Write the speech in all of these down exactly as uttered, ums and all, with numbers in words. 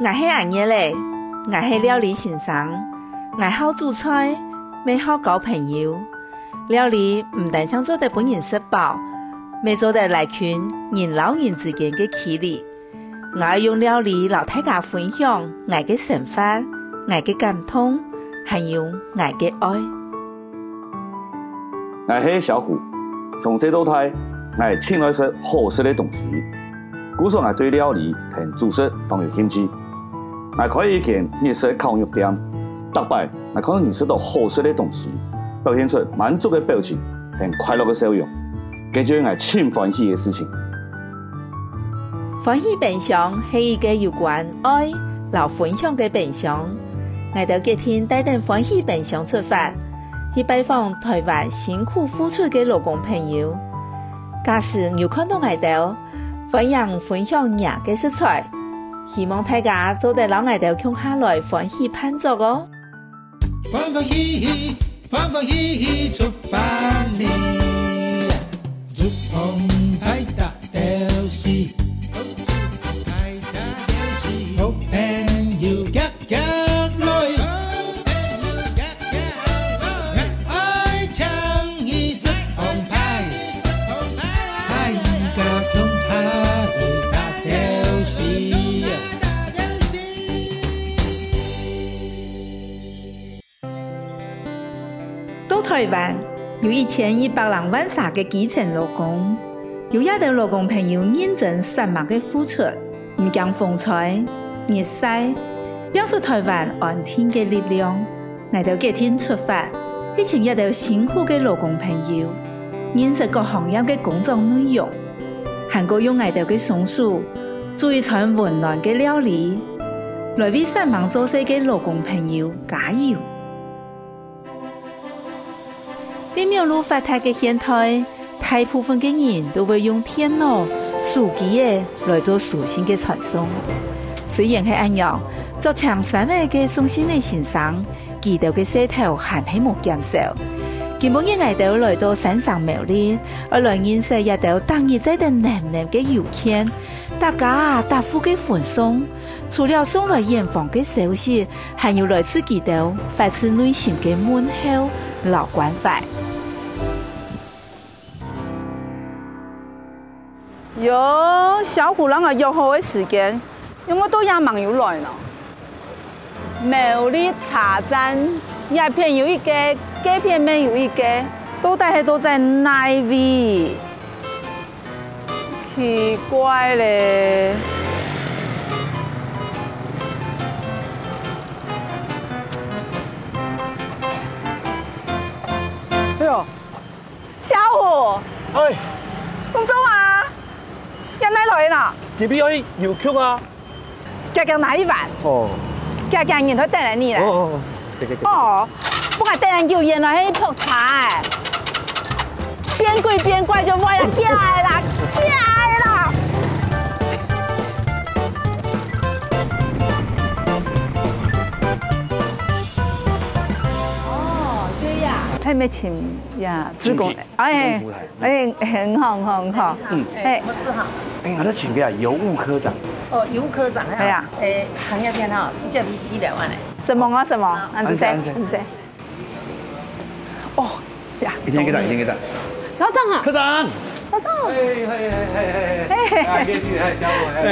𠊎係阿月仔，𠊎係料理先生，𠊎好煮菜，乜好交朋友。料理毋單淨做得分人食飽，乜做得拉近人摎人之間个距離。 𠊎愛用料理摎大家分享𠊎个生活、𠊎个感動，還有𠊎个愛。𠊎係小虎，從細到大，𠊎盡愛食好食个東西，故所𠊎對料理同煮食當有興趣。𠊎開一間日式烤肉店，逐擺 𠊎看到人食到好食个東西，表現出滿足个表情同快樂个笑容，這就係𠊎盡歡喜个事情。歡喜冰箱係一個有關愛摎分享个冰箱。𠊎兜決定帶等歡喜冰箱出發，去拜訪臺灣辛苦付出个勞工朋友。假使你有看到𠊎兜，歡迎分享若个食材，希望大家做得摎𠊎兜共下來歡喜辦桌哦！ 歡歡喜喜，歡歡喜喜出發哩！竹筒派大鬥士，竹筒派大鬥士，好朋友遽遽來，好朋友遽遽來，𠊎愛請你食紅牌，愛請你食紅牌，大家共下來大鬥士。 到臺灣，有一千一百零萬儕个基層勞工，有這兜勞工朋友認真煞猛个付出，毋驚風吹、日曬，拚出臺灣安定个力量。𠊎兜決定出發，去尋這兜辛苦个勞工朋友，認識各行業个工作內容，還過用𠊎兜个雙手，煮一餐溫暖个料理，來為煞猛做事个勞工朋友加油。 在網路發達个現代，大部分个人都會用電腦、手機仔來做書信个傳送。雖然係恁樣，竹青山仔个送信仔先生，佢兜个事頭還係無減少。今晡日𠊎兜來到山城苗栗，愛來認識這兜逐日在等淰淰个郵件，逐家逐戶个分送， 除了送來遠方个消息，還有來自佢兜發自內心个問候摎關懷。喲，小虎摎𠊎約好个時間，仰會到這吂有來呢？苗栗車站，這片有一個，該片乜有一個，到底係到在哪位？ 奇怪咧。哎喲，小虎，哎，工作啊，仰會來呢？今晡日愛去郵局啊。 遽遽拿去還。哦。遽遽人在等你咧。哦，哦，哦，對，對，對。哦，分𠊎等恁久，原來係仆差欸。變鬼變怪就無啦，遽來啦，遽來啦。哦，對呀。還無請呀，志工。志工。 哎，哎，很好，很好，很好。嗯。哎，什麼事哈？哎，𠊎在請教郵務科長。哦，郵務科長哈。哎呀。哎，行業片哈，直接去西了，按呢。什麼啊，什麼？啊，你說，你說。哦，呀，一定給他，一定給他。科長啊。科長。科長。哎，哎，哎，哎，哎，哎。哎。啊，你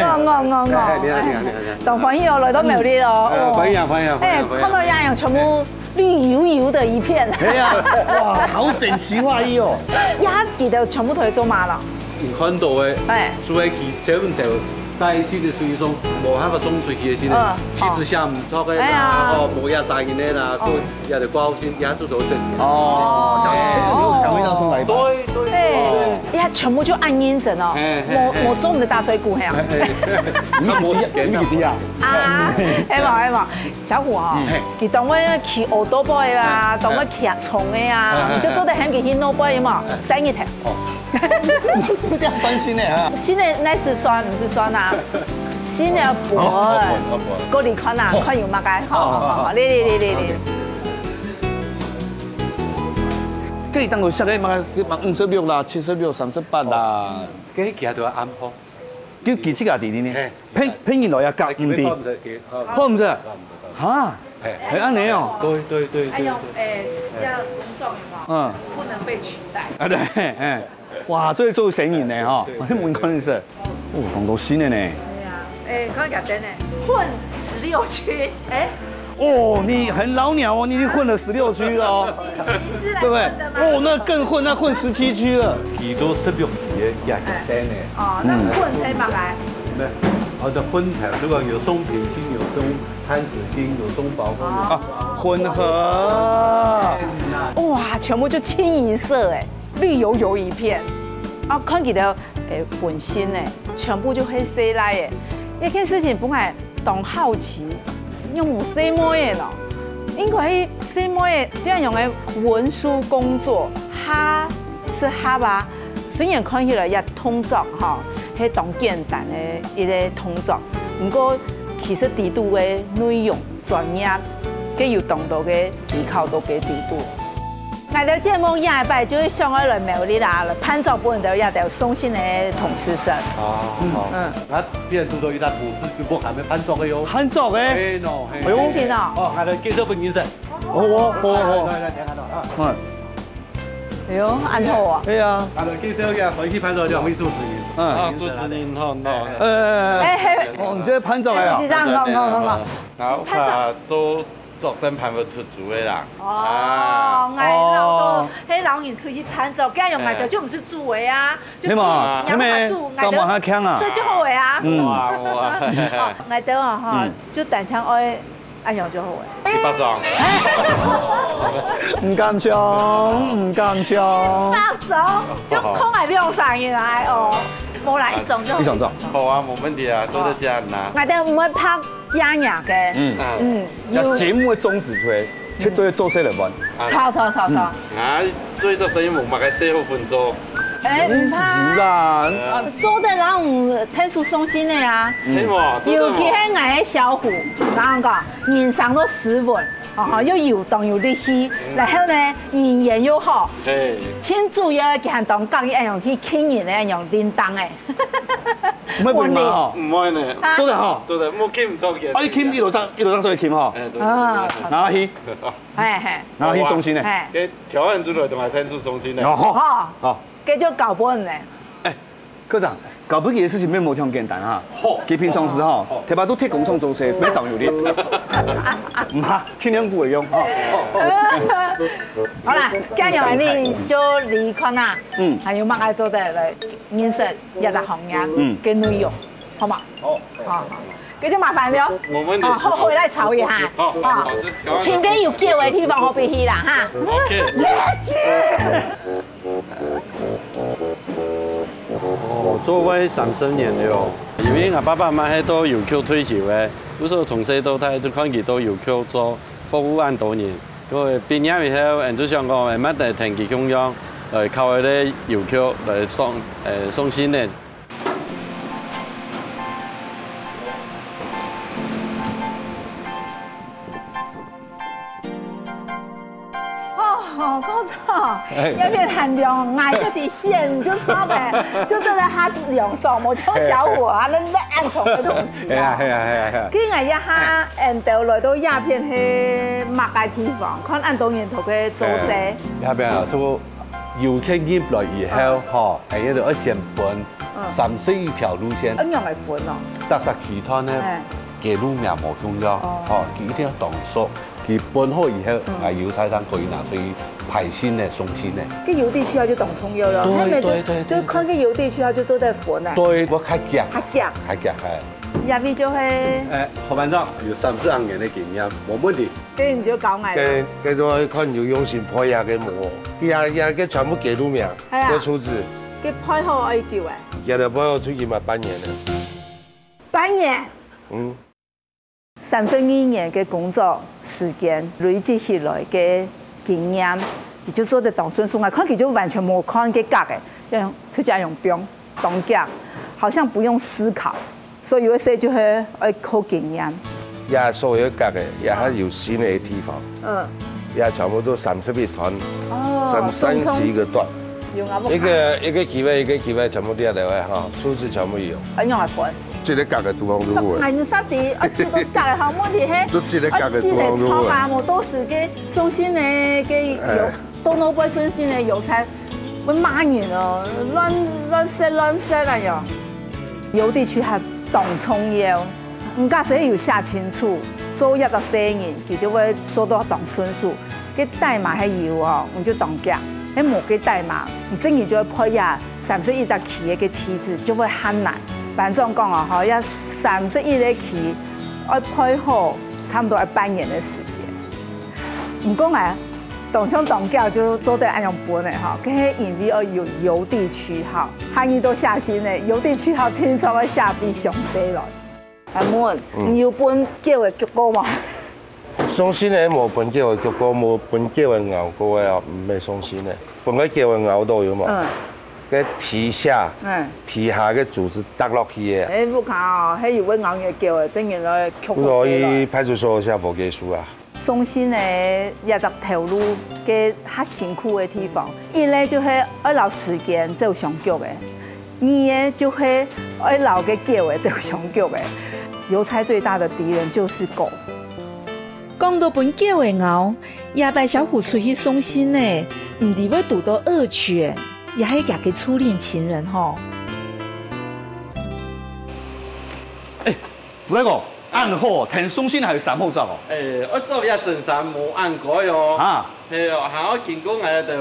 好，你好，你好，你好。我，我，我，我。哎，你好，你好，你好，你好。當歡喜哦，來到苗栗哦。哎，哦。歡迎，歡迎，歡迎，哎，歡迎。看到樣樣全部 綠油油的一片。哎呀，哇，好整齊劃一哦。呀，佢兜全部都係做麼个？你看到个，哎。除了佢全部都帶一些个水松，無辦法送出去个，現在，嗯，其實像毋錯个啦，哎呀。哦，無也打印个啦，哦。佢也得掛號信，也做到整。哦，哎。這種有調味道送來吧？對，對，對。哎，呀，全部就恁認真哦，嘿，嘿，嘿。無，無做毋得打嘴鼓，係啊。嘿，嘿。你比，你比啊。啊，係無，係無。 小虎哦，嗯。佢當會騎奧多拜啊，嗯。當會騎蟲个啊，嗯。你就做得喊佢去奧多拜嘛，嗯。三日天。哦。這樣算新的啊？新的那是算，毋係算啊。新的不會。哦，哦，不會，哦，不會。過你看啊，哦。看有麼个，好，好，好，好，好，好。來，來，來，來，來。OK。可以當做下個嘛，嘛五十六啦，七十六、三十八啦。哦。這其他都要安排。就佢自家知呢，騙騙人來也夾毋知，看毋出，哈，係恁樣哦。對對對對，哎呦，哎，這樣工作有沒有？嗯，不能被取代。啊對，哎，哇，這做生意呢哈，我問看一下，哦，當多新的呢。對啊，哎，看一下燈呢，混十六區，哎，哦，你很老鳥哦，你已經混了十六區了哦，對不對？哦，那更混，那混十七區了。幾多十六區的也等呢？哦，那混黑嘛來。那，哦，那混黑，這個有松平新，有松潘石新，有松寶豐，啊，混合。哇，全部就清一色哎，綠油油一片。啊，看佢兜，哎，本身呢，全部就係細倈仔。這件事情本來當好奇，又無細妹仔咯，應該係細妹仔這樣用个文書工作，哈，適合啊。雖然看起來也動作吼，係當簡單个一個動作，毋過其實底肚个內容、專業，佢有當多个技巧在該底肚。 𠊎兜節目下一擺就係想愛來苗栗啊，來辦桌分𠊎兜這兜送信个同事食。哦，嗯，啊，變做到一隻同事就無閒个辦桌个喲。辦桌个，哎喏，哎喲，真的哦。哦，𠊎來介紹分你識。哦，哦，哦，哦，來來，聽下啊。嗯，哎喲，恁好啊。對啊，𠊎來介紹一下，回去辦桌兩位主持人。嗯，啊，主持人好，好。呃，哎嘿，哦，你這辦桌个啊？哎，不是這樣講，講講講。啊，我怕做 做等辦桌出租个啦。哦，𠊎老多，係老人出去辦桌，該樣𠊎兜就毋係主委啊，就係嘛，係嘛，𠊎兜，𠊎兜就好个啊。嗯，哇哇，哦，𠊎兜哦吼，就單淨愛恁樣就好个。一百張，毋敢想，毋敢想。一百張，就空下兩三日來哦，無啦，一張就好。一張張，好啊，無問題啊，做得這樣啊。𠊎兜毋會拍 假牙个。嗯，嗯，有節目个宗旨出來，絕對做事來玩。吵吵吵吵。啊，做這等於無麼个事好分做。哎，毋怕。有啦，做得人𢯭手送信个啊。係無？尤其係𠊎个小虎，𠊎講，人生都斯文，哦，又有當有力氣，然後呢，人緣又好，係，盡主要个佢還當合意恁樣去吸引人个恁樣鈴鐺个。 毋會分你罵吼？毋會呢，做得吼，做得，莫吸毋著个。啊，你吸一路上，一路上做得吸吼，啊，做得，啊，然後去，嘿嘿，然後去送信呢。嘿，該挑戰出來同𠊎𢯭手送信呢。哦，好，好，該就交分你。哎，科長，交分佢个事情乜無恁簡單哈。好，佢平常時吼，特別都鐵工廠做事，乜當有力。毋怕，盡量鼓勵用哈。好啦，這樣你就離開啦。嗯，還有麼个做得來認識 這隻行業，嗯，个內容，好無？好，好，好，該就麻煩了。無問題。好，後回來吵一下。好，好，好，請佢有機會地方好比去啦，哈。OK。了解。哦，做會三十年了哦。因為𠊎爸爸媽媽係做郵局退休个，故所從細到大就看佢做郵局做服務恁多年。過畢業以後，𠊎就想講，𠊎乜得同佢共樣，來考一個郵局來送，呃，送信呢。 哦，講著，哎，這片還涼，𠊎就在線，就差个，就真的較涼爽，無像小虎啊，那那暗沉个東西啊。係啊，係啊，係啊，係啊。今日一下，𠊎兜來到這片係麼个地方？看恁多人在該做事。哎，這片啊，做 郵件入來以後，吼，哎，該就愛先分三十一條路線。恁樣來分哦。逐隻區段呢，哎，街路名無共樣，哦，佢一定愛當熟，佢分好以後，哎，郵差先可以拿出去派信呢，送信呢。該郵遞區號就當重要了，對，對，對，就看該郵遞區號就做得分啊。對，𠊎較遽，較遽，較遽，哎。這位就係，哎，何班長有三十多年个經驗，無問題。該你就交𠊎了。該該就愛看你有用心配合个無，佢也也个全部街路名。 係啊，个出資。該配好愛久誒？佢个配好出去嘛半年了。半年？嗯。三十二年个工作時間累積起來个經驗，佢就做得當順手啊！看佢就完全無看該角誒，就像出家用兵當遽，好像不用思考。 所以有个事就係愛靠經驗。也所有个个，也還有新个地方，嗯，也全部做三十一段，哦，三三十一个段，有啊，一个一个機位，一个机位全部列落来哈，数字全部有。哎，用来分。这个角个地方就好个。哎，你啥地？啊，这个角个好问题嘿。就这个角个地方就好。啊，这个草啊，我都是给送信的，给有，哎。都都不会送信的邮差，会骂人哦，乱乱塞乱塞了哟。邮递区还当重要。 你假使有寫清楚，做一隻生意，佢就會做到當順手。該代碼係有哦，你就當遽；係無該代碼，你真个就會配啊三十一隻區个該地址，就會較難。班長講哦，吼，這三十一個區愛配好，差不多愛半年个時間。毋過啊，當像當遽就做得恁樣分个吼，該係因為愛有郵遞區吼，下二到寫信个，郵遞區吼，定著愛寫比詳細來。 阿文，嗯。你有分狗仔逐過無？送信个無分狗仔逐過，無分狗仔咬過个啊，毋係送信个。分个狗仔咬到有無？嗯。該皮下，嗯。皮下个組織搭落去个。哎，不卡哦，還有會咬你个狗仔，真个來逐過。所以派出所寫和解書啊。 送信个這隻頭路个較辛苦个地方，一呢就係愛摎時間做相逐个，二呢就係愛摎个狗仔做相逐个。郵差最大的敵人就是狗。講到分狗仔咬，這擺小虎出去送信呢，毋知會堵到惡犬，也係佢个初戀情人吼。哎， 福來哥，恁好，聽送信還有三號著哦。哎，愛著這身衫無恁該哦。啊。係哦，還愛經過𠊎兜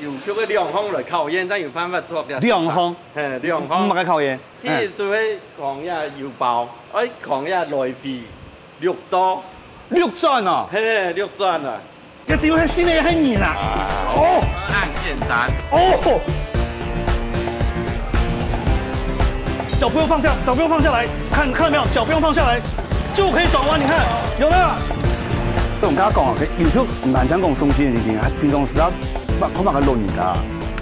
郵局个兩項來考驗，正有辦法著這身衫。兩項？係，兩項。麼个考驗？第一就係講這郵包，愛講這來回六到。六轉哦？係，六轉啊。 一定係信个係人啊！哦，恁簡單。哦，腳不用放下，腳不用放下來，看，看到沒有？腳不用放下來，就可以轉彎，你看，有沒有？我同大家講啊，佢郵局毋單淨講送信个事情，還平常時啊，捌，看捌个老人家。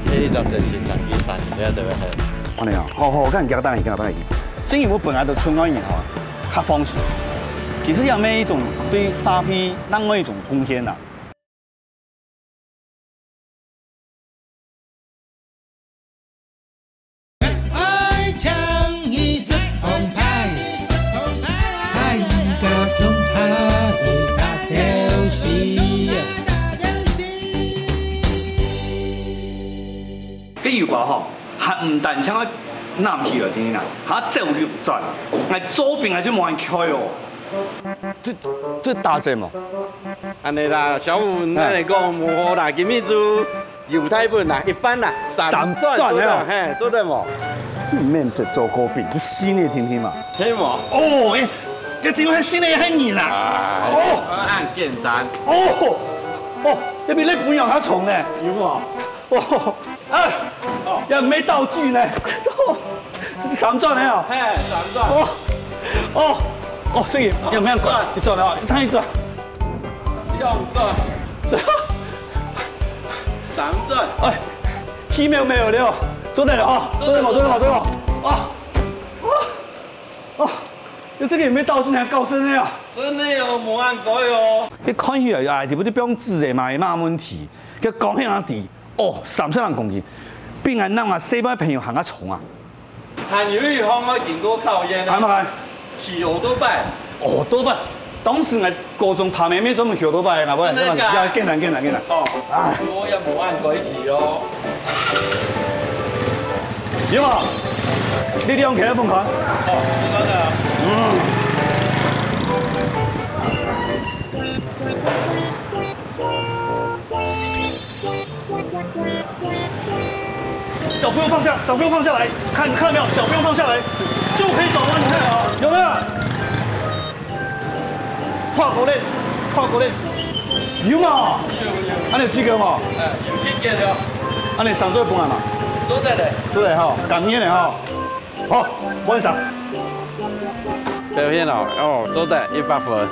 這一張真心講，第三，你看對不對？恁樣啊，好好，我看你給他打一個，打一個。所以我本來都存愛人吼，較放心。其實也係一種對社會另外一種貢獻啦。 該郵包吼，還毋單淨愛攬起來，真个啊，還走六轉，𠊎做兵還係無恁𤸁哦。 這，這打折無？恁樣啦，小虎，恁樣講無好啦，今日就郵大本啦，一半啦，三轉，三轉，做得，哎喲。嘿，做得無？你免食做糕餅，就信你聽聽嘛。係無？哦，哎，一定係信你係人啦。哦，恁簡單。哦，哦，這比日本人較重呢。有無？ 哦，啊，哦。也無道具呢。三轉呢哦。嘿，三轉。哦，哦，哦，這個有沒有轉？三轉。一轉哦，一轉一轉。兩轉。三轉。哎，奇妙沒有了，做得了哈，做得了，做得了，做得了。啊，啊，哦，這個有沒有道具呢？搞真的啊。真的哦，無恁該哦。這看起來啊，你不就不用指責嘛，也沒問題。這講起來， 哦，三十零公斤，比𠊎男仔細妹朋友還較重啊！還有一項愛經過考驗呢。係麼个？騎奧多拜。奧多拜，當時𠊎高中讀妹妹專門騎奧多拜，𠊎不然，真的假的？要，緊來，緊來，緊來。哦，啊。我也無恁會騎哦。有無？你兩個人分開。哦，真的啊。嗯。 腳不用放下，腳不用放下來，看，看到沒有？腳不用放下來，就可以轉彎，你看，有沒有？跨過來，跨過來，有嘛？有，有。恁樣有及格嘛？哎，有及格了。恁樣上座分啊嘛？做得了。做得吼，感恩的吼。好，換上。表現好，哦，做得，一百分。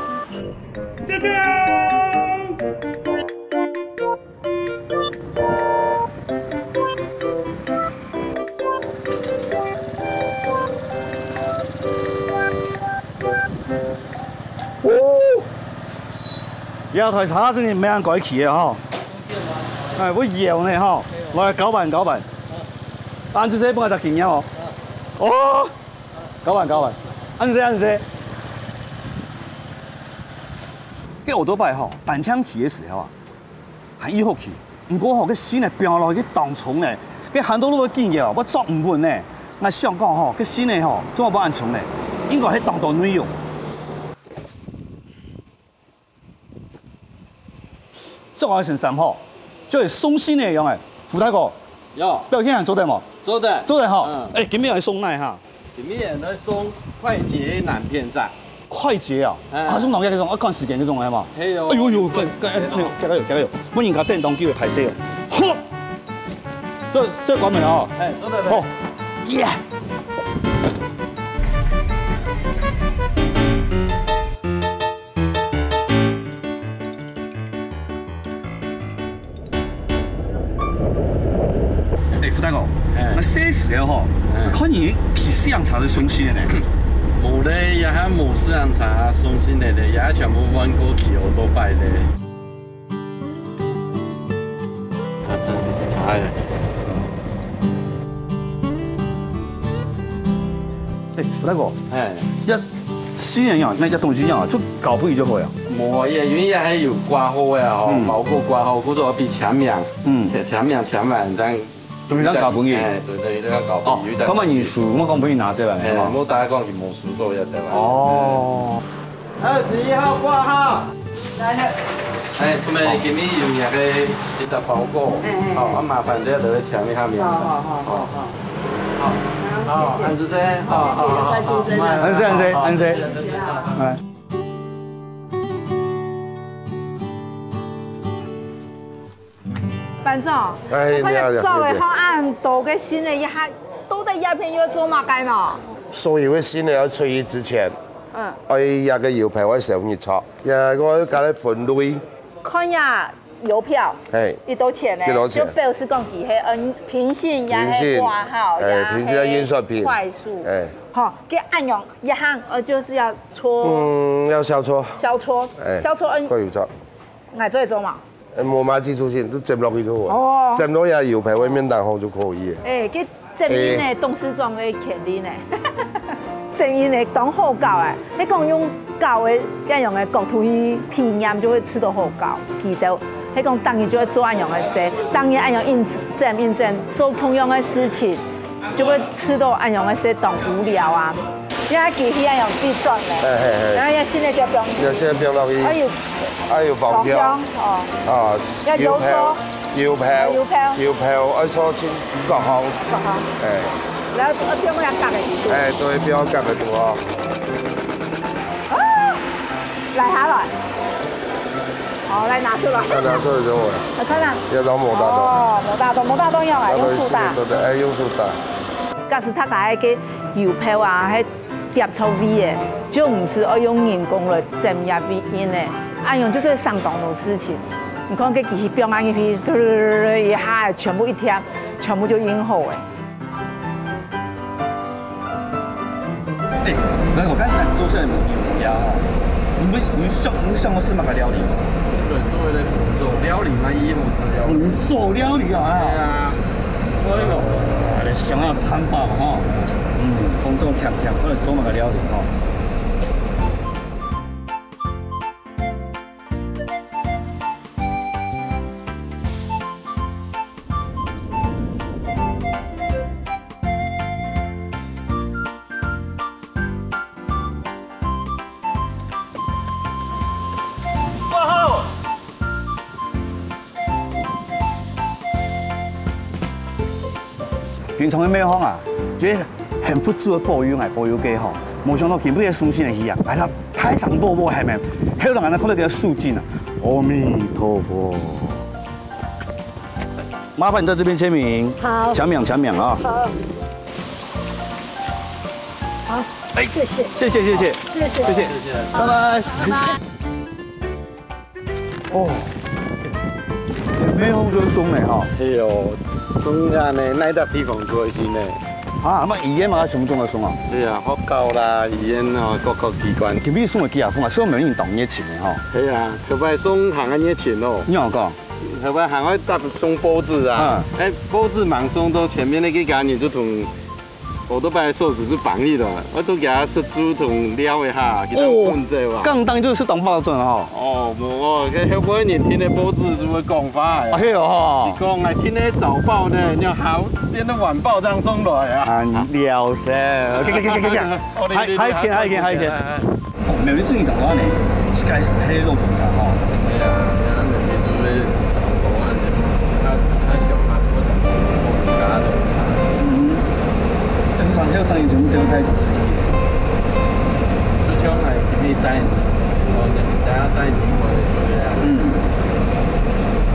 哦，這台車真係毋係恁該騎个吼。哎，會搖呢吼。來，交換，交換。啊，恁樣分𠊎隻經驗哦。哦，交換，交換。恁樣，恁樣。該奧多拜吼，單淨騎个時候啊，還異好騎。毋過吼，該新个飆落去當衝呢，該還多路个緊个哦，𠊎捉毋穩呢。𠊎想講吼，該新个吼，做麼个恁衝呢？應該係當多內容。 著好身衫吼，就係送信个樣仔。胡大哥，有。表現還做得無？做得。做得吼。嗯。欸，今日愛送哪哈？今日來送快捷南片站。快捷啊？欸。啊，送哪个該種？啊，趕時間該種个嘛。係哦。哎呦呦，趕時間哦。哎呦，加油加油！問人家等當久个，歹勢哦。好，這這關門哦。欸，做得。好，耶！ 欸，胡大哥，欸。𠊎細時候吼，欸。看你騎四行車係送信个呢。無咧，這下無四行車送信个咧，這下全部換過騎奧多拜咧。啊，真的，差欸。欸，胡大哥，欸。這信个樣，該這東西樣，就交分你就好啊。無啊，因為這還有掛號个吼，嗯。包裹掛號，故所愛簽名，嗯。簽簽名簽完，正 等於咱交分佢。欸，對對，你愛交分佢。哦，看嘛你輸，莫講分佢拿走來，欸，係嘛？莫大家講佢無輸過，也對吧？哦。二十一號掛號。來了。欸，這邊今日有兩個一個包裹，欸欸欸。好，啊，麻煩你落去簽一下名。好好好好好。好，好，謝謝。恁仔細，好好好，謝謝蔡先生。好，恁仔細，恁仔細。謝謝啊。欸。 班長，哎，你好，你好，你好。做个好恁多个信个，一下到底這片愛做麼个呢？所有个信个愛出去之前，嗯。愛這个郵票愛先入冊，這个愛分類。看呀，郵票，嘿，幾多錢呢？幾多錢？就表示講佢係，嗯，平信也係掛號，平信，哎，也係平信的印刷品。快速。哎。好，該恁樣一下，呃，就是要搓。嗯，要消搓。消搓，哎，消搓，嗯。過有錯。 𠊎做得做嘛？呃，無麼个技術性，就接落去就好啊。哦。接落去啊，郵票个面頂項就可以了。欸，該正印个董事長个權利呢？正印个當好搞欸，係講用搞个恁樣个角度去體驗，就會試著好搞。記得，係講逐日就會做恁樣个事，逐日恁樣印正印正，做同樣个事情。 就會試著恁樣个事當無聊啊。你看機器恁樣計算呢，哎，嘿，嘿。然後要現在就不用。要現在不用落去。哎呦，哎呦，方向。方向，哦。啊，要郵戳。郵票，郵票，啊，郵票。郵票，愛戳清，擱好。擱好。哎。然後，呃，不用那個角的地方。哎，對，不要角的地方。啊！ 來下來。好，來拿出來。要拿出來就好了。來看看。要找某大東。哦，某大東，某大東用啊，用手打。對，哎，用手打。假使大家个郵票啊，係貼錯位个，就毋使愛用人工來整這位印个，恁樣就做得省當多事情。你看，該機器放下去，對對對對對，一下全部一貼，全部就印好了。 哎，來，𠊎看看做出來無油呀吼。你不，你想，你想要食麼个料理？對，做一個紅酒料理嘛，以紅酒料理。紅酒料理啊？對啊。哎呦，來想想看法吼。嗯，紅酒甜甜，或者做麼个料理吼？ 平常个廟方啊，就係很佛祖个保佑，𠊎保佑个吼。無想到今晡日送信个時啊，𠊎大聲啵啵喊个，後人還看到佢个手印啊。阿彌陀佛。麻煩你在這邊簽名。好。簽名，簽名啊。好。好，哎，謝謝。謝謝，謝謝。謝謝。謝謝。拜拜。拜拜。 哦，也沒有就送了哈。哎呦，送啊呢，哪一个地方做得去呢？啊，那麼醫院嘛，全部都要送啊？對啊，學校啦，醫院啊，各个機關。今晡日送个幾下封啊，所以沒人當熱情的哈。對啊，特別送行个熱情哦。你好講？後尾還愛搭送報紙啊。嗯。哎，報紙吂送到前面該幾家人就同奧多拜个鎖匙就放佇該，𠊎都同佢食晝同尞一下，佢就哦，趕走啊。簡單就食當飽轉吼。哦，無哦，該後尾人聽个報紙就會講話个。啊，係哦吼。你講，哎，聽个早報呢，你好，變成晚報恁樣送來啊。啊，尞噻。OK，OK，OK，OK。哦，你，還，你，還有一件，你，還有一件，還有一件。哎，哎，哎。 哦，苗栗正經當大呢，這个係老人家吼。係啊，係啊，苗栗就係當大啊，較，較小啊，我就講家都有差。嗯哼。但是上，還有上一種，這樣態度是，就像來今日帶你，哦，等下帶你過來就這樣。嗯。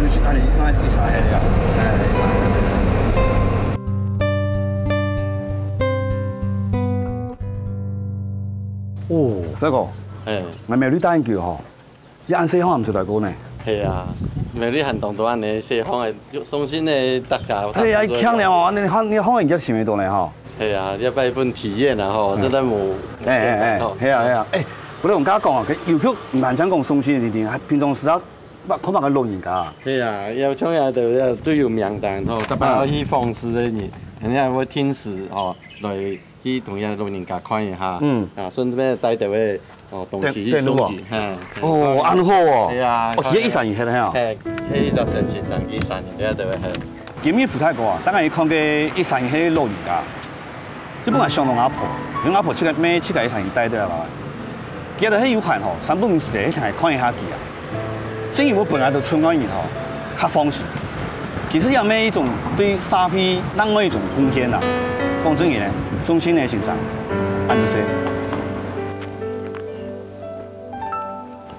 就是啊，你剛開始去啥黑的啊？哎，啥黑的。 哦，大哥，嘿。𠊎苗栗戴恁久吼，你恁細項毋出來過呢？係啊，苗栗還當多恁呢細項个，相信呢大家。係啊，強了哦，你項，你項人家想得到呢吼。係啊，這擺一份體驗啊吼，嗯。真的無，哎哎哎，無簡單吼。係啊係啊，哎，不過我跟你講啊，郵局毋單淨講送信个地方，還平常時啊，看，看麼个老人家啊。係啊，要像這兜，這都有名單吼，特別要去訪視个人，人家會定時吼來 去同人老人家看一下，嗯。啊，順便帶兜个，哦，東西去送佢，等，等我。嘿，哦，恁好哦。係啊，哦，這一儕人去个哈。嘿，係一隻真心真意，一儕人，對啊，對啊，嘿。今日傅大哥啊，當然看个一儕人係老人家，就本來想同阿婆，因為阿婆自家，乜自家一儕人帶得來。佢兜係有閒吼，三不五時來看一下佢啊。 正經𠊎本來都出外人吼，較放心。其實也係一種對社會另外一種貢獻啊。講正經个，送信个先生，恁仔細。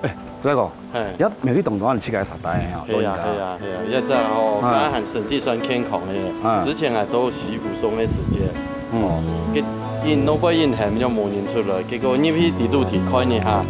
哎，傅大哥，嘿。這苗栗當多恁自家儕帶个吼，係啊，老人家。係啊，係啊，這隻吼，嗯。佢還身體算健康个，嗯。之前還到西湖送个時節， 哦，該𠊎老伯𠊎喊又無人出來，結果入去裡肚去看一下，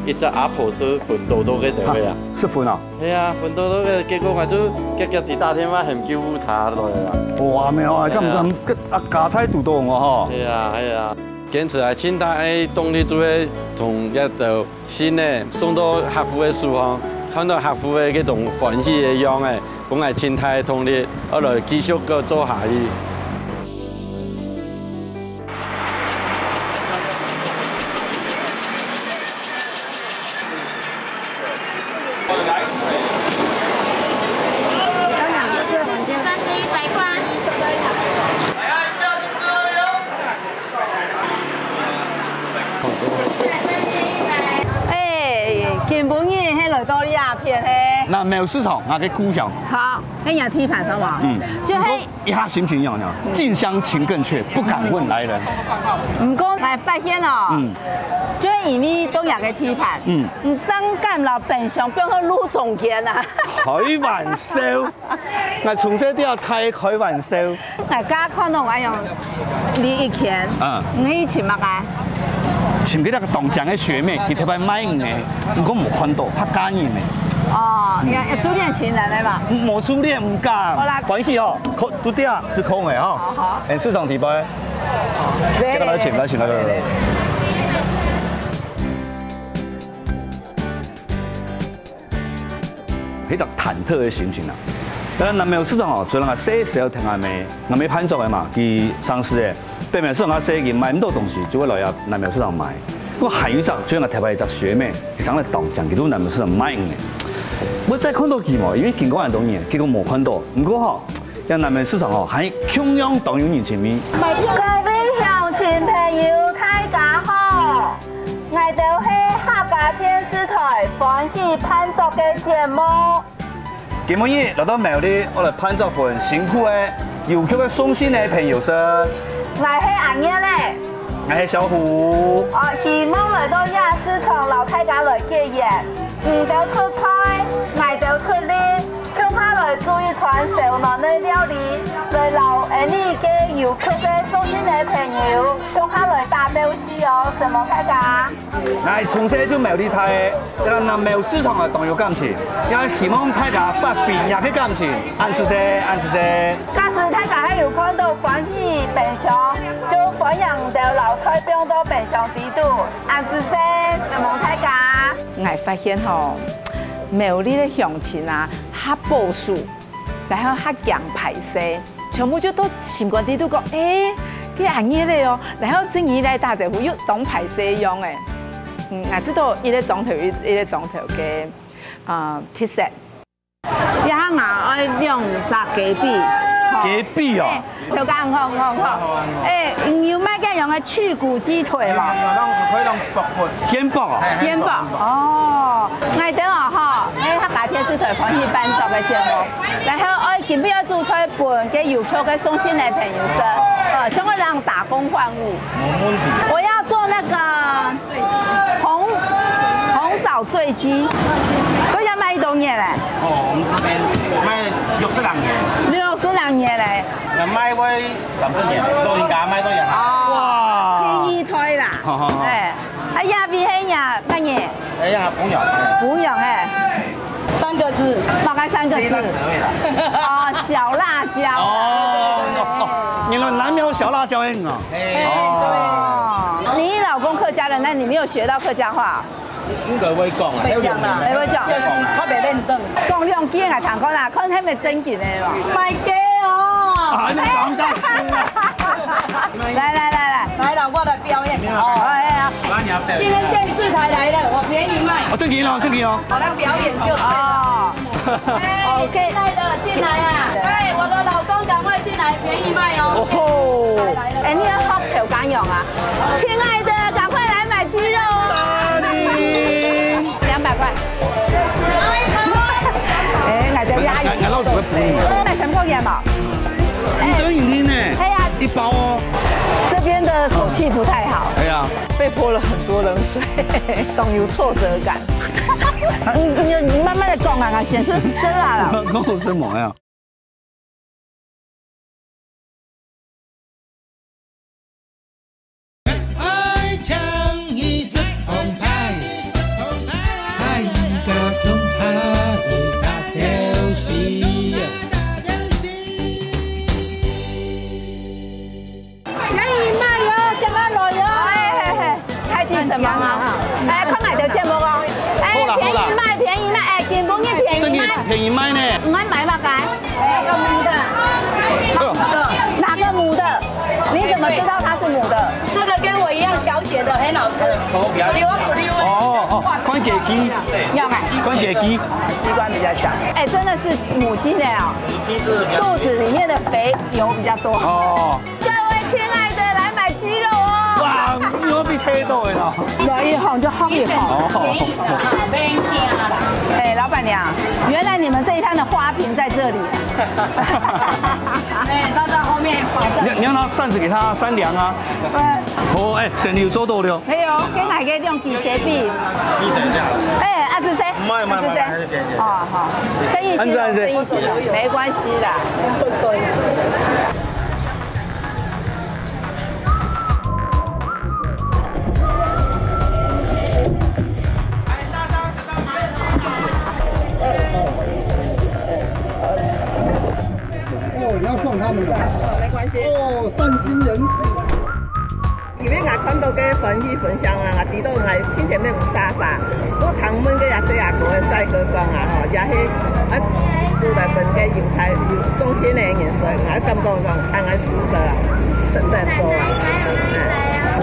一隻阿婆就昏倒到該位啊。啊，係昏啊？係啊，昏倒到該，結果𠊎就遽遽地打電話喊救護車來啊。哇，無啊，敢，敢，啊，家財堵到我吼。係啊，係啊，堅持啊，盡大个動力就係同這兜 信仔送到客戶个手項，看到客戶个該種歡喜个樣仔，分𠊎盡大个動力，愛來繼續个做下去。哎，今晡日係來到這片係？南苗市場，𠊎个故鄉。著，係若地盤係無？嗯。就係一下心情樣樣，近鄉情更怯，不敢問來人。毋過𠊎發現哦，嗯。就係因為到若个地盤，嗯。你正敢摎冰箱放到路中間啊？開玩笑。 𠊎從細到大開玩笑。𠊎家看到𠊎用利益圈，嗯。你去尋麼个？尋該個當靚个學妹，佢特別賣魚个，毋過無看到，客家人呢。哦，你看，初戀情人个嘛。無初戀毋敢。好啦。歡喜哦，可，就對啊，就空个吼。好，好。哎，市場底背。來，這個來請，來請，來，來，來。 係隻忐忑个心情啊。當然，南苗市場哦，雖然𠊎細時候跈𠊎姆，𠊎姆辦桌个嘛，佢上市个，北苗市場較細，佢買毋到東西，就會來啊南苗市場買。不過還有一隻，就係𠊎頭擺一隻學妹，佢生得當靚，佢都南苗市場賣魚个。𠊎再看到佢無，因為經過恁多年，結果無看到。毋過吼，這南苗市場吼，還共樣當有人情味。各位鄉親朋友，大家好！ 𠊎兜係客家電視台歡喜辦桌个節目。今晡日來到苗栗，愛來辦桌分辛苦个郵局个送信个朋友食。𠊎係阿月仔。𠊎係小虎。哦，希望來到這市場摎大家來結緣。你兜出菜，𠊎兜出力， 共下來煮一餐燒暖个料理，來摎𠊎俚个郵局个送信个朋友，共下來打鬥敘哦，承蒙大家。𠊎從細就苗栗大个，這南苗市場个當有感情，也希望大家發揮若个感情，恁仔細，恁仔細。假使大家還有看到歡喜冰箱，就歡迎你兜摎菜放到冰箱底肚，恁仔細，承蒙大家。𠊎發現吼，苗栗个鄉親啊，較保守，然後較驚敗勢，全部就到心肝底肚講，欸，該恁樣咧哦，然後正經來打招呼又當敗勢樣欸。嗯，𠊎知道一個庄頭一，一個庄頭个，呃，特色。這下𠊎愛兩隻雞髀，吼。雞髀哦。欸，頭家你好，你好，你好。欸，你有賣該樣个去骨雞腿無？有，有，有，有，有，有，有。 鮮薄哦。鮮薄。哦，𠊎等哦吼，欸，客家電視台歡喜辦桌个節目，然後愛今晡日愛煮菜分該有客个送信个朋友食，呃，想愛讓打工換物。無問題。我要做那個紅，紅棗醉雞，這要賣幾多年嘞？哦，我們這邊賣六十來年。六十來年嘞。那賣會三十年，老人家賣到也好。哦，哇。第二代啦。好，好，好。欸。 啊，這位係若麼人？哎呀，朋友。朋友係。三個字。大概三個字。是一個職位啦。哦，小辣椒。哦，原來南苗小辣椒很好。哎。哦，你老公客家人，那你沒有學到客家話？應該會講啊，會講啦。會講。就是較袂認真。講兩句，𠊎聽看啦，看係毋係正經个哦。My God哦！啊，你講這事啊。來來來來。來了，我來 表演。哦，哎呀。那你要表演。今天電視台來了，我便宜賣。哦，正經哦，正經哦。我來表演就對了。哦。哎，OK。親愛的，進來啊！哎，我的老公，趕快進來，便宜賣哦。哦吼。來了。哎，你要學客家話啊？親愛的，趕快來買雞肉哦。兩百塊。哎，𠊎就壓抑。𠊎，𠊎老師會補你。賣三個月嘛。哎。五十銀呢？哎呀。一包哦。 這邊的手氣不太好，哎呀。被潑了很多冷水，懂有挫折感。你，你，你慢慢地講啊，先生，生啊啦。講什麼呀？ 便宜賣喲，點啊來喲。哎，嘿，嘿，太近什麼啊？哎，看買的節目哦。哎，好啦，好啦。便宜賣，便宜賣，哎，根本就便宜賣。正經便宜賣呢。你愛買麼个？哎，有母的。哎喲。哪個母的？你怎麼知道它是母的？這個跟我一樣小姐的很好吃。哦，哦，哦，番茄雞。要買。番茄雞。雞冠比較小。哎，真的是母雞的哦。母雞是比較，肚子裡面的肥油比較多。哦。 各位親愛的，來買雞肉哦。哇，你有被切到的呢。來一行就好一行。哦。哎，老闆娘，原來你們這一攤的花瓶在這裡。哎，他在後面擺著。你，你要拿扇子給他扇涼啊。對。哦，哎，省油做多了。還有，跟哪個用雞雞髀？哎，啊，是誰？沒有，沒有，沒有，還是謝謝。哦，好，生意興隆，生意興隆，沒關係啦。 哦，你要送他們的？沒關係。哦，善心人士。因為𠊎看到个歡喜分享啊，𠊎知道𠊎親情面有沙沙。我聽問个也細阿哥个帥哥講啊，吼，也係啊，煮來分个有才有送錢个人食，𠊎感覺講，恁樣值得啊，值得做啊。嗯。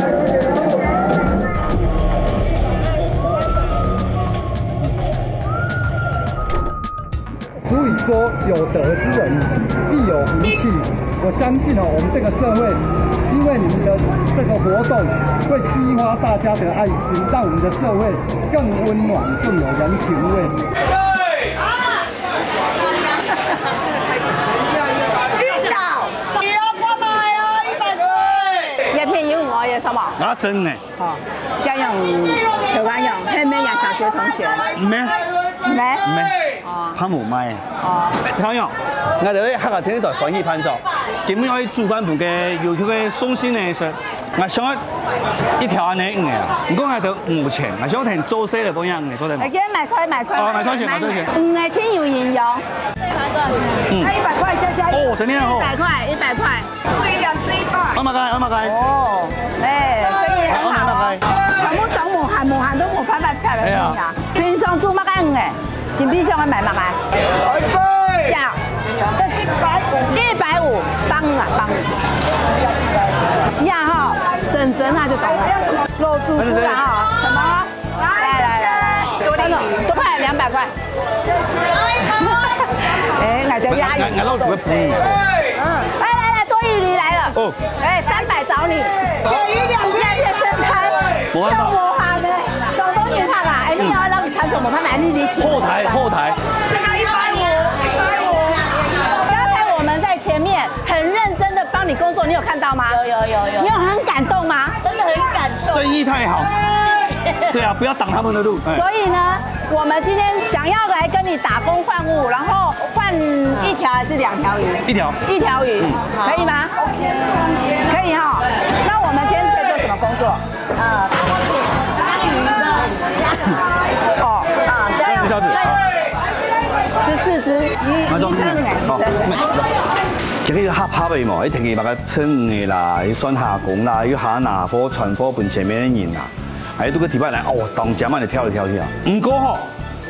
俗语说，有德之人必有福气。我相信哦，我们这个社会，因为你们的这个活动，会激发大家的爱心，让我们的社会更温暖，更有人情味。晕倒！你要干嘛呀？一百块。也便宜五毛也什么？拿真的。 哦，這樣有，有啊有，後面也小學同學。沒。沒？沒。哦。還無賣。哦。哎，朋友，𠊎兜个客家電視台歡喜辦桌，今晡日愛煮飯分个有客个送信个時，𠊎想愛一條恁樣魚啊。毋過𠊎兜無錢，𠊎想愛等做事了，不然魚做得無？哎，今天買菜，買菜，哦，買菜去，買菜去。嗯，哎，真有營養。這一盤多少錢？嗯。那一百塊，下下一盤。哦，真的哦。一百塊，一百塊。 不一樣，這一半。Oh my god，Oh my god。哦，哎，生意很好哦。Oh my god。全部上無閒，無閒都無辦法出來。哎呀。平常煮麼个魚誒？新冰箱愛買麼个？呀，一百五，幫啊幫。呀吼，整整啊就懂了。老主顾啦哈，什麼？來來來來，多點，多快，兩百塊。哎，那就壓抑。俺俺老主會補你。嗯，來來來，多一里來了。哦。哎，三百找你。便宜兩片。两片生菜，不会吧？都无行的，都都你看啦，哎，你要让你参什么？他买你你请。后台后台。这个一百五，一百五。刚才我们在前面很认真的帮你工作，你有看到吗？有有有有。你有很感动吗？真的很感动。生意太好。对啊，不要挡他们的路。哎。所以呢，我们今天想要来跟你打工换物，然后换一条还是两条鱼？一条。一条鱼，嗯。可以吗？可以哈。那我们今天是在做什么工作？呃，哦，啊，这样。一下子，好。十四只，你那种你称哎，好，你称。今日合合个嘛，一定个，大家称鱼啦，去算下工啦，去下拿货、传货分前面个人啊。 哎，拄个地板来，哦，當家慢个跳一跳去啊。毋過吼，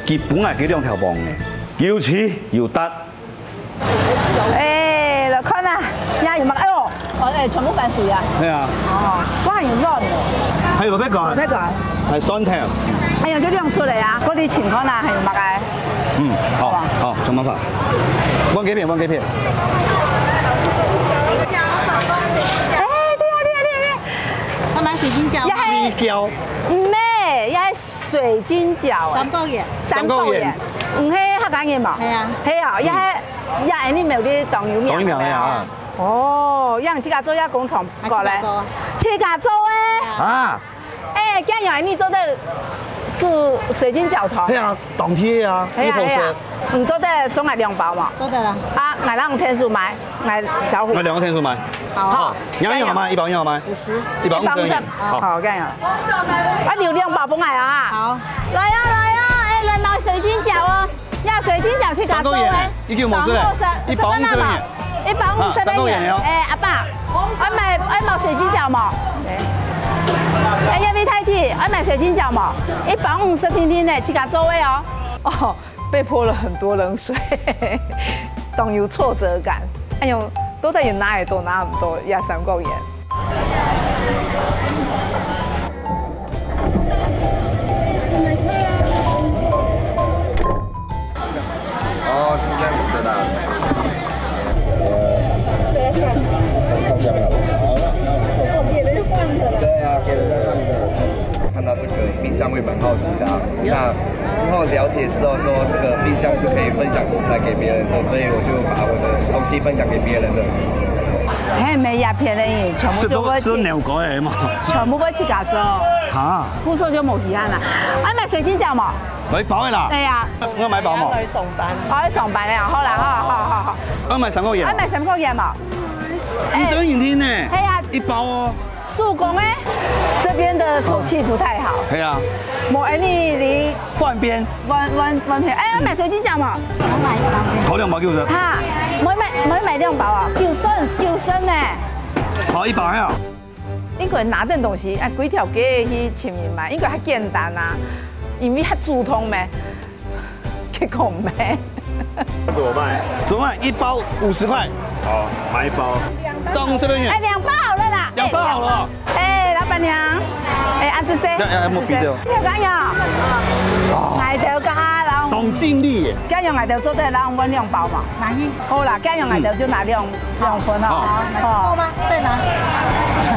佢本來佢兩條棒个，有趣有值。哎，來看啊，呀，有麼个？哎呦，哦，哎，全部翻水啊。對啊。哦，我還有卵呢。還有別个啊？有別个啊？還酸甜。哎呀，就亮出來啊，各位請看啊，還有麼个？嗯，好，好，想辦法。換幾片，換幾片。哎，對啊，對啊，對啊，對啊。我買水晶餃。也還水餃。 毋係，也係水晶餃啊。三角圓。三角圓。三角圓。毋係客家人無？係啊。係啊，也係，也係你廟裡當有名个。當有名个啊。哦，也自家做也工廠過來。啊，自家做啊。自家做个。啊。哎，恁樣你做得煮水晶餃湯。係啊，當天个啊，係啊，你好食。係啊。你做得送𠊎兩包無？做得啦。啊，𠊎摎你天數買。 來，小虎。那兩個天數買。好。好，你要一包嗎？一包，一包嗎？五十。一包五十元。一包五十。好。好，這樣啊。啊，留兩包分𠊎啊。好。來啊，來啊，哎，來買水晶餃哦。呀，水晶餃去加州哎。三個元，一個五十嘞，一包五十元。一包五十。啊，三個元哦。哎，阿爸，愛買，愛買水晶餃無？哎，這位大姐，愛買水晶餃無？一包五十定定呢，去加州哎哦。哦， 被泼了很多冷水，當有挫折感。哎喲，到底有拿也都拿毋到這三角圓。哦，是這樣子的啦。放下面好了。對啊，給人家看一個。看到這個冰箱會蠻好奇的啊。那 之後了解之後說這個冰箱是可以分享食材給別人的，所以我就把我的東西分享給別人了。嘿，沒鴉片的人全部就會去，食到，食到鳥狗的嘛。全部會去加州。哈。故所就無稀罕啦。啊，買水晶餃嘛。買包的啦。對呀。我買包嘛。我要上班。哦，要上班了，好啦，好，好，好，好。我買三角圓。啊，買三角圓嘛。五十元定呢。嘿呀。一包哦。 手工的，這邊的手氣不太好。對啊。無恁樣哩。換邊。換，換，換片。哎，買水晶餃嘛。頭兩包九十。哈，買買，買買兩包啊，九十，九十呢。好，一包呀。應該拿等東西，哎，幾條街去尋人買，應該較簡單啊，因為較主動咩。 結果無。怎麼賣？怎麼賣？一包五十塊。好，買一包。裝這邊遠。哎，兩包好了啦。兩包好了。哎，老闆娘，哎，恁仔細。要，要，要摸鼻子哦。你有看到？哦。𠊎兜家人，當盡力耶。恁樣𠊎兜做得人分兩包嘛。哪一？好啦，恁樣𠊎兜就拿兩，兩份哦。好。哦。夠嗎？再拿。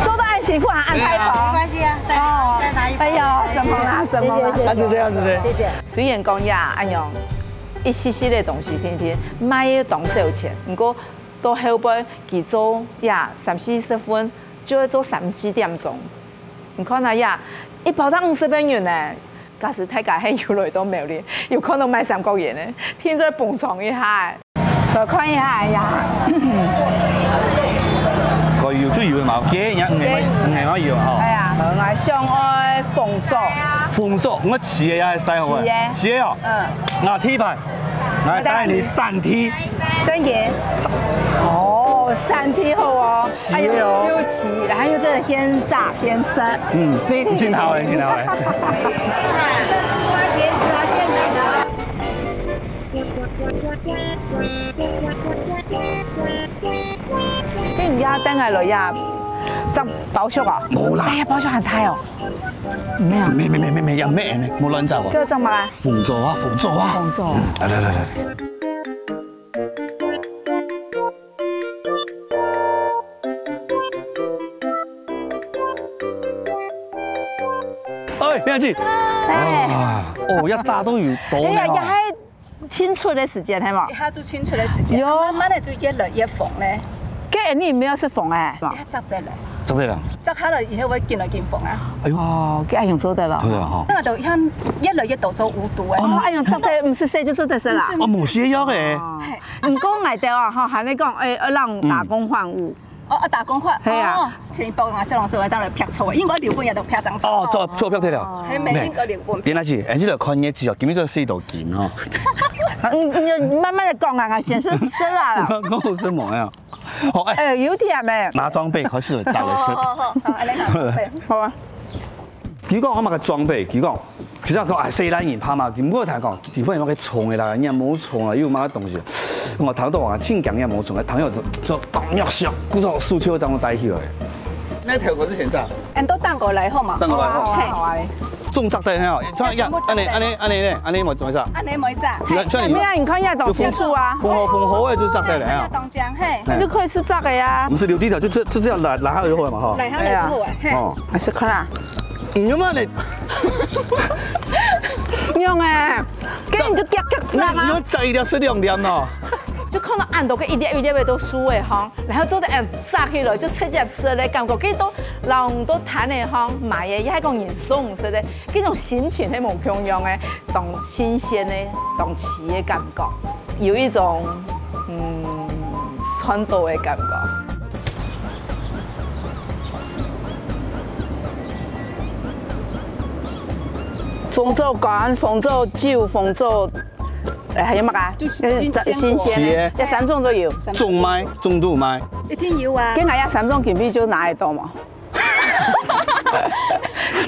做到恁辛苦還恁大方。對啊。沒關係啊，再拿，哦。再拿一包。哎喲，什麼啦，什麼啦。謝謝，謝謝。恁仔細，恁仔細。謝謝。 雖然講也恁樣，一息息个東西定定賣个當少錢，毋過到後背佢做也三四十份，就愛做三四點鐘。你看啊，也一包才五十塊銀呢，假使大家係有來到苗栗，有看到賣三角圓呢，定著捧場一下。 來看一下，哎呀。可以有就有嘛，雞，人家五個嘛，五個嘛有吼。哎呀，很愛想愛紅棗。紅棗，𠊎試一下，係好个。試一下。試一下哦。嗯。𠊎第一擺，𠊎帶你三T。真个。哦，三T好哦。試一下哦。哎呦，又齊，然後又真的現炸現生。嗯，非常真好欸，真好欸。 啊，這是花茄子啊，現宰的啊。你毋要等下來呀，摘包粟啊？無啦。哎呀，包粟還大哦。沒有。沒沒沒沒沒，也沒呢，莫亂摘哦。這摘麼个？紅棗啊，紅棗啊。紅棗。嗯，來來來來。哎，你好，姐。哎。啊，哦，要大都有多呢哦。哎呀，也還 青春个時節，係無？一下就青春个時節，喲。慢慢个就越來越紅咧。該你毋係紅欸？一下摘得了。摘得了。摘下來以後會緊來緊紅啊。哎喲。哦，該恁樣做得了。對啊，吼。該就像越來越多收無毒欸。哦，恁樣做得，毋係細就做得食啦。毋係，毋係。哦，無西藥欸。哦。嘿。毋過𠊎兜啊，吼，還係講，欸，愛讓打工換物。嗯。 哦，啊，打工款。係啊。哦，前一包𠊎小老師，𠊎正來劈錯，因為𠊎留本也都劈張錯。哦，做，做劈忒了。哦。係，每天个留本。原來是，哎，這个看日子哦，今日做四斗金吼。嗯，你慢慢的講啊，先生吃啦。講有什麼呀？哦，哎，哎，有甜欸。拿裝備開始了，炸了是。好，好，好，好，來拿裝備。好啊。 佢講我麼个裝備，佢講，其實講，哎，細人仔怕嘛，佢毋過聽講，佢本有麼个蟲个啦，你也無蟲啊，又有麼个東西。我聽到啊，真驚也無蟲，聽到就，就當弱小，故所手就當帶起來。該頭殼係先炸。恁多蛋糕來好嘛？蛋糕來好。好啊，好啊。種植的呢，像一樣，全部摘的。恁呢，恁呢，恁呢呢，恁呢麼做啥？恁呢麼摘。像，像你，沒有，你看一下，當清楚啊。紅紅紅紅的就摘的了啊。當靚，嘿。那就可以吃這個呀。我們是留地的，就這，就這樣來，來下就好了嘛，哈。來下就好了，嘿。哦。還是看啊。 你用啊你，仰欸，該你就夾夾摘啊。你用摘一粒食兩粒喏。就看到恁多个一粒一粒个都熟欸吼，然後做得恁摘起來，就直接食个感覺，該都人都攤个吼，買个，也係講人送食个，該種心情係無共樣个，當新鮮个，當奇个感覺。 有一種，嗯，賺到个感覺。紅棗乾、紅棗酒、紅棗，哎，還有麼个？就新鮮个。新鮮个，這三種都有。種賣，種都賣。一定有啊。該𠊎這三種今晡日就拿得到無？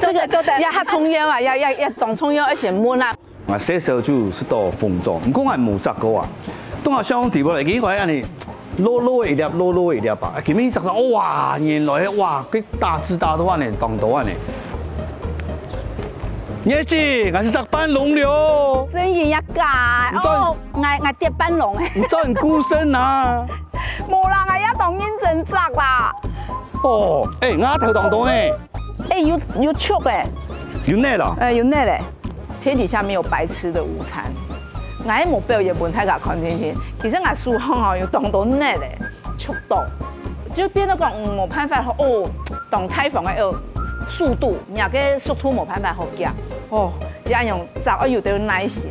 做得，做得。這個也較重要啊，也，也，也當重要，愛先問啊。 𠊎細時候就食到紅棗，毋過𠊎無摘過啊。當下想地步來，佢應該恁呢，落落一粒，落落一粒吧。啊，今晡日摘到，哇，原來哇，佢大枝大到恁呢，當多恁呢。你知，𠊎係摘半籠了哦。真个呀，假？你知道哦，𠊎，𠊎跌半籠欸。你知道你孤身啊？無啦，𠊎也當認真摘啦。哦，哎，𠊎頭當多呢。哎，有，有熟欸。有熟啦。哎，有熟咧。 天底下沒有白吃的午餐。𠊎个目標也分大家看定定，其實𠊎手項哦有當多肉咧，熟到，就變到講，嗯，無辦法哦，當大方个，呃，速度，若个速度無辦法好遽，哦，這樣摘愛有兜耐心。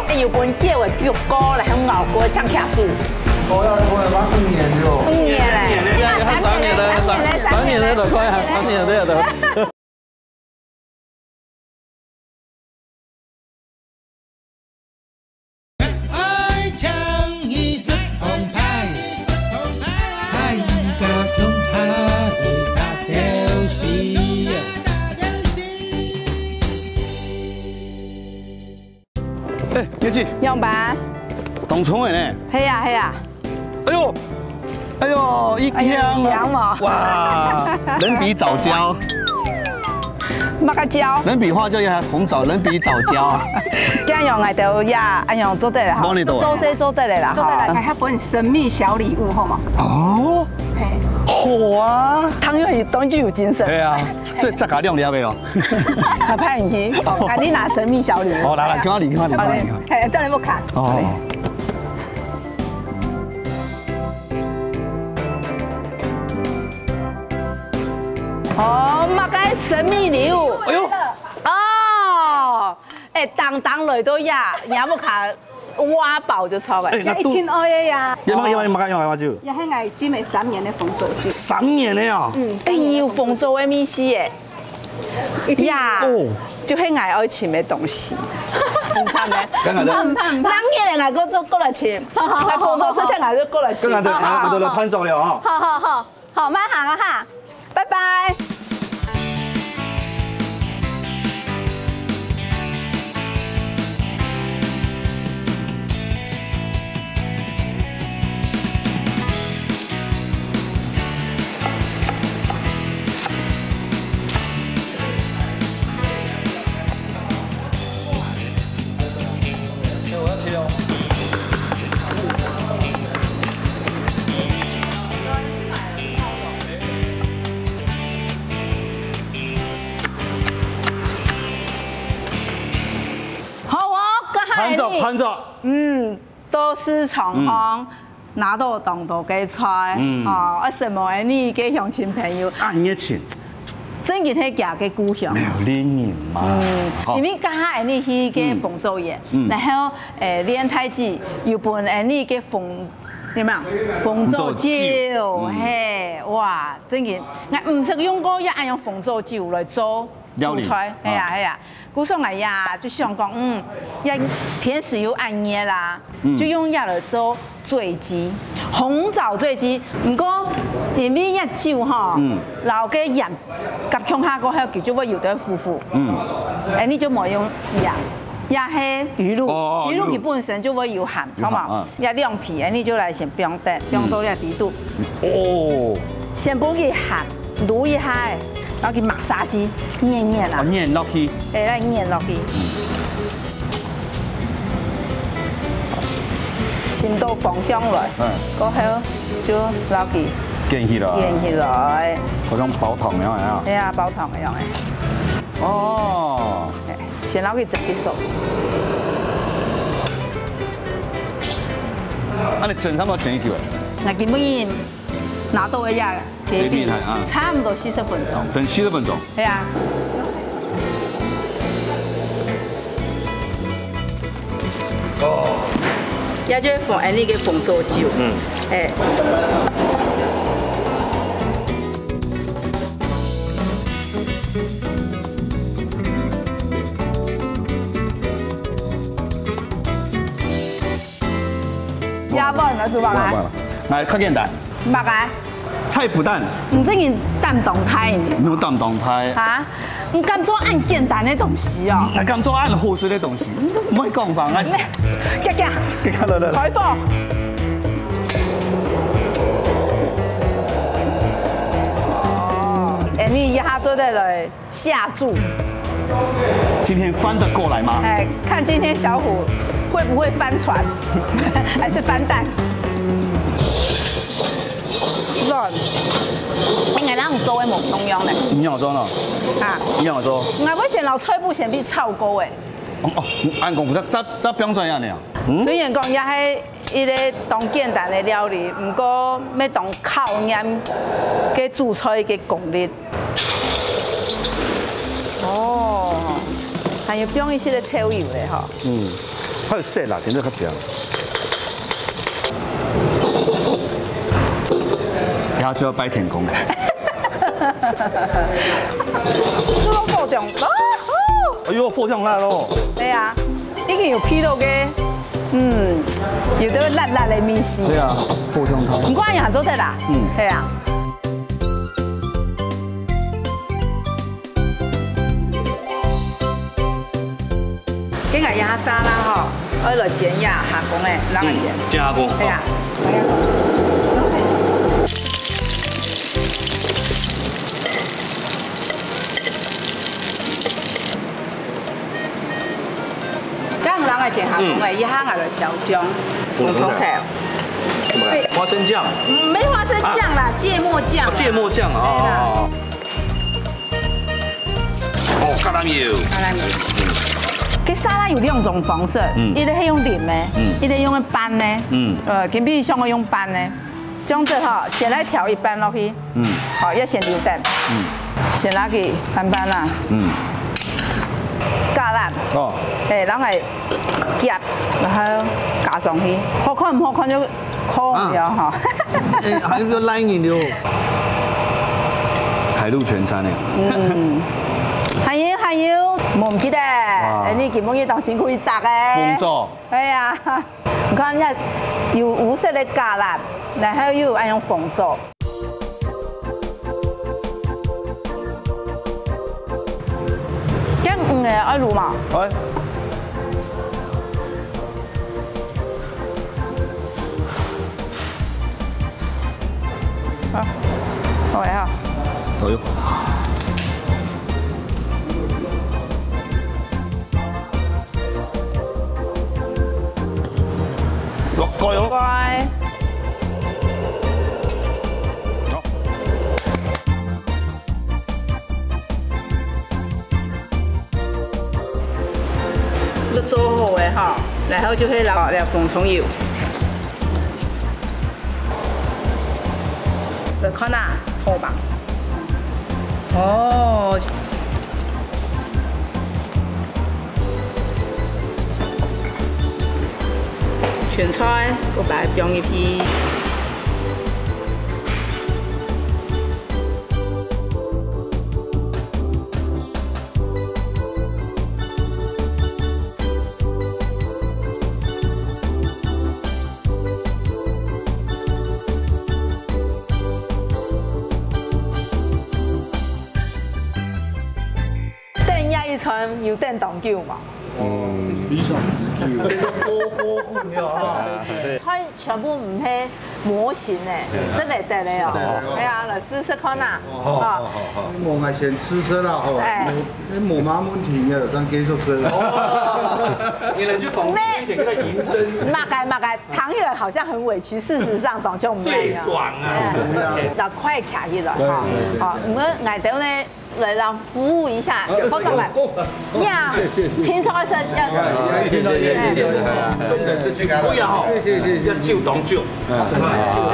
哎，有分叫个菊哥，來還有咬哥，搶客數。哦，要過了嗎？一年了。一年了，三年了，三年了，三年了，快啊，三年了，三年了。 哎，月姐，仰般？當重个呢？係啊，係啊。哎喲，哎喲，一箱哦。哎喲，一箱哦。哇，人比早交。麼个交？人比花交也還紅棗，人比早交啊。這樣用來的呀，哎喲，做得了哈。幫你做。做事做得了啦，做得了，哈。還還分神秘小禮物，好嗎？哦，嘿。好啊。湯圓當然有精神。對啊，這再加兩粒的哦。 啊，派你去，哦，啊，你拿神秘小禮物。哦，來來，給我領，給我領，給我領。好嘞，嘿，叫你不看。哦。哦，麼个神秘禮物？哎喲。哦，哎，當當來到呀，你也不看。 挖寶就著个。哎，該都一定愛个呀。有麼个，有麼个，有麼个，有麼个酒？也係𠊎浸了三年个紅棗酒。三年个哦。嗯。哎，有紅棗个味緒耶。一定。呀，哦。就係𠊎愛尋个東西。毋慘个。敢若就毋怕，毋怕，毋怕。冷天个𠊎就過來尋，好，好，好，來工作室个𠊎就過來尋。敢若就，好，好，𠊎就來飯桌了吼。好，好，好，好，慢行啊哈，拜拜。好哦，該下你。飯桌，飯桌。嗯，到市場項，嗯。拿到當多个菜，嗯。哦，啊，承蒙𠊎俚个鄉親朋友。恁熱情。 真个係佢个故鄉。苗栗人嘛。嗯，好。因為剛剛𠊎俚去个豐州園，嗯。嗯。然後，誒，連大姊又分𠊎俚个豐，有無有？豐州酒，豐州酒，嗯。嘿，哇，真个，𠊎毋識用過這恁樣豐州酒來做料理。煮菜，係啊，啊。係啊。故所𠊎也就想講，嗯，這天時又恁熱啦，嗯。就用這來做 醉雞，紅棗醉雞。毋過因為這酒吼，嗯。摎該鹽摎共下過後，佢就會有兜苦苦。嗯。哎，你就莫用鹽，這係魚露，哦，哦，魚露佢本身就會有鹹，魚露。有鹹，嗯。這兩皮，哎，你就來先放等，放到這底肚。哦。先分佢鹹，滷一下，然後佢massage，捏捏啦。哦，捏落去。哎，來捏落去。嗯。 尋到方向來，嗯。過後就摎佢捲起來。捲起來。好像包糖一樣啊。對啊，包糖一樣誒。哦。哎，先摎佢整一手。啊，你整差不多整幾久誒？𠊎今晡日拿到个呀， 切片，切片啊。差毋多四十分鐘。整四十分鐘。對啊。哦。這就係紅，哎，該个紅棗酒。嗯。哎。 這碗來煮飯啊？來，較簡單。麼个？菜脯蛋。你這人擔當大呢。你有擔當大。啊？你敢做恁簡單个東西哦？你敢做恁好食个東西？你都毋會講話啊！遽遽。遽遽，來，來，來。開火。哦，哎，你一下做得來。 下注。今天翻得過來嗎？哎，看今天小虎會不會翻船，還是翻蛋？卵，應該讓你做會無共樣的。你仰做呢？啊，你仰做？𠊎會先摎菜脯先去炒過誒。哦，哦，恁功夫，再，再，再放出來呢。嗯？雖然講也係 一個當簡單个料理，毋過乜當考驗該煮菜个功力。哦，還有放一息个豆油咧吼。嗯，較有色啦，真正較靚。然後就要拜天公了。這個火種，哦，哦。哎喲，火種來咯。對啊。 已經有鼻到个，嗯，有兜辣辣个味緒。對啊，火香湯。毋過也做得啦。嗯。對啊。今日這沙拉吼，愛來煎一下蝦公誒，哪個煎？嗯，煎蝦公。對啊。好。 該毋通愛煎下公誒，嗯。一下𠊎來調醬，紅蔥頭。什麼？花生醬？嗯，無花生醬啦，芥末醬啦。哦，芥末醬啊，哦，哦，哦。哦，橄欖油。橄欖油。嗯。該沙拉有兩種方式，嗯。一個係用淋个，嗯。一個用个拌个。嗯。呃，今晡日想愛用拌个。 醬汁吼，先來調一半落去。嗯。好，愛先留等。嗯。先拿佢拌拌啊。嗯。橄欖。哦。哎，然後來夾，然後加上去。好看毋好看就看了吼。啊。哎，還有個拉麵哦。海陸全餐呢。嗯。還有，還有，無毋記得。哇。哎，今晡日當辛苦一隻欸。紅棗。係啊，你看，你看有五色个橄欖，然後又有恁樣紅棗。這魚仔愛滷嘛？欸。 啊，好个哈。哎喲。落蓋哦。乖。好。 都做好个哈，然後就係落了紅蔥油。來看啊，好吧？哦，全菜我把它放入去。 等這一餐有等當久無？嗯，非常之久。鍋鍋滾了啊。菜全部毋係模型欸，係啊。食得得个哦。係啊。係啊，來試試看啊。哦，哦。好，好，好。我們先試食啦，吼。欸。無，無麼問題，應該有這樣繼續食。哦。你能去訪問之前跟他驗證。麼个麼个，聽起來好像很委屈，事實上當中毋一樣。最爽啊。欸，要快徛起來哈。對，對，對。好，毋過𠊎兜呢， 來，來服務一下，呃，好，上來。呀，謝謝，謝謝。聽說一聲，要謝謝，謝謝，謝謝。重點是去貴啊吼，謝謝，謝謝。要救當救。嗯。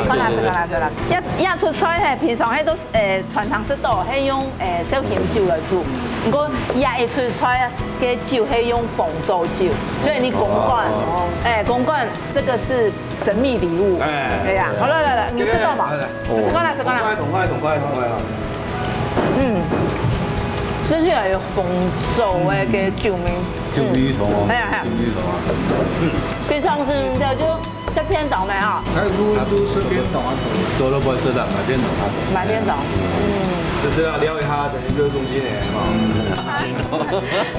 過來，過來，過來。這，這出菜嘿，平常嘿都係，呃，傳統食到，係用，呃，紹興酒來煮。毋過，這一出菜个酒係用紅棗酒，所以你講講，哦。欸，講講 這個是神秘禮物。欸。哎呀，好了，來了，你食到嗎？來，來，來。你食過了，食過了。痛快，痛快，痛快，痛快啊！嗯，食起來有紅棗个，个酒味。酒味重哦。哎呀，哎呀。酒味重啊。嗯。平常時就食便當个哈。哎，都，都食便當啊。都，都毋會食啦，買便當啊。買便當。嗯。試試啊，撩一下，等於就是中心的嘛。嗯。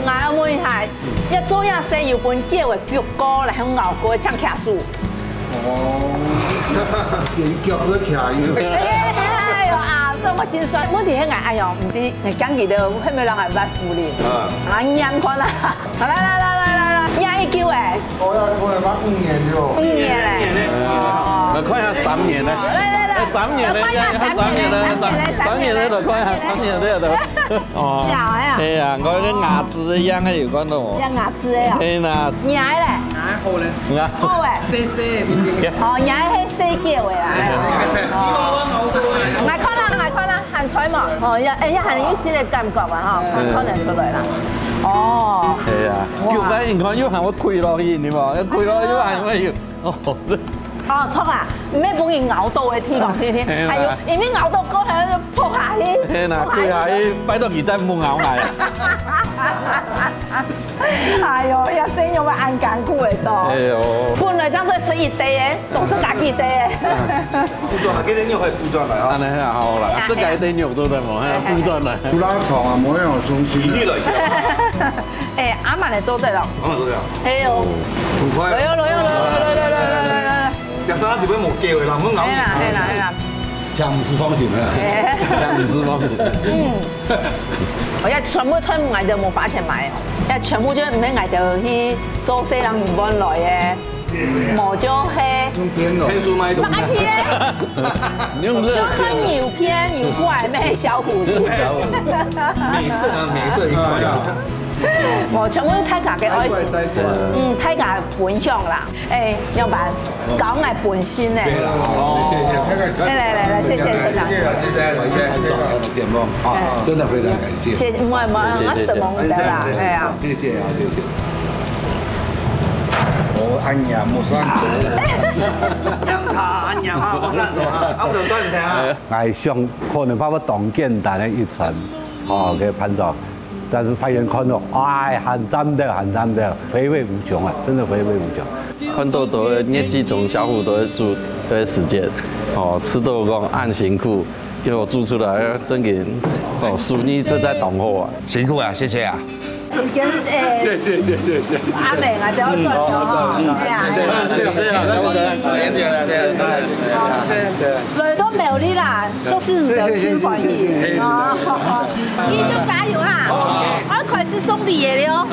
𠊎問一下， 這做這事有分攪个，攪過，然後熬過，像卡素。哦，連攪都卡有。哎喲啊，這麼心酸。問題係𠊎，哎喲，毋知，𠊎驚佢兜後尾讓𠊎發福利。嗯。啊，你看啦，來來來來來來，壓一久哎。哦，要過來嗎？五年了。五年嘞。五年嘞。哦。來看一下三年呢。來來來，哎，三年嘞，來看一下三年嘞，三年嘞，三年嘞，來看一下三年嘞，都。 哦，咬呀。係啊，𠊎个牙齒一樣个有看到無？像牙齒个哦。係啦。䀴个咧？䀴好咧。䀴。好誒。細細个，平平个。哦，䀴个係細狗个啦。哎呀。哦。𠊎看啦，𠊎看啦，還在無？哦，也，哎，也還有一些个感覺啊，哈，嗯。看得出來啦。哦。係啊。哇。狗仔你看又還會跪落去，你無？跪落去又還會有。 哦，這。哦，著啊，毋係分佢咬到个地方，天天，係啦。還有，因為咬到過後就仆下去，係啦，仆下去。跪下去，拜託佢再莫咬𠊎啊。哎喲，這細人仔恁艱苦个都。哎喲。本來正做食一垤个，都食家己垤个。補轉來，這個肉可以補轉來啊。恁樣啊，好啦，哎呀，食家己垤肉做得無？哎，哎，哎。補轉來。不拉床啊，無那種東西。比例來講。哎，阿滿來做得咯。阿滿做得啊。係哦。很快。來喲，來喲，來來來來來來來。 這下就會無救个啦，我咬你。係啦，係啦，係啦。這毋係放心个。哎。這毋係放心。嗯。哦，這全部全部𠊎兜無花錢買哦，這全部就毋係𠊎兜去做事人換來个，無就係用騙咯。騙書賣東西。麼个騙？你用熱就算有騙有怪，乜係小虎隊。美色啊，美色一塊啊。無，全部係大家个愛心。大家，大家。嗯，大家分享啦。 哎，仰般？教𠊎本身呢。對啦，好，謝謝，謝謝。來來來來，謝謝科長。謝謝，謝謝，謝謝。點咯，啊，哎。真的非常感謝。謝謝，我我我承蒙你啦，哎呀。謝謝啊，謝謝。哦，恁樣，莫算多。飲茶恁樣啊，莫算多啊，啊，莫算多啊。𠊎想可能發揮當簡單个一餐，哦，OK，盤長。但是發現看到，哎，很讚的，很讚的，回味無窮啊，真的回味無窮。看到都會熱氣同小虎都會煮的時間，哦，吃到講恁辛苦，結果煮出來，真个，哦，手藝實在當好啊。辛苦啊，謝謝啊。已經，誒，謝謝謝謝謝謝。阿美啊，都要轉了哈，嗯，哎呀，謝謝謝謝謝謝謝謝。來都沒有你啦，就是你的親歡喜啊。你就加油啊！我開始送禮的了，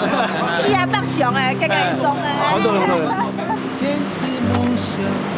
你也白相誒，該該送誒。好的好的。堅持夢想。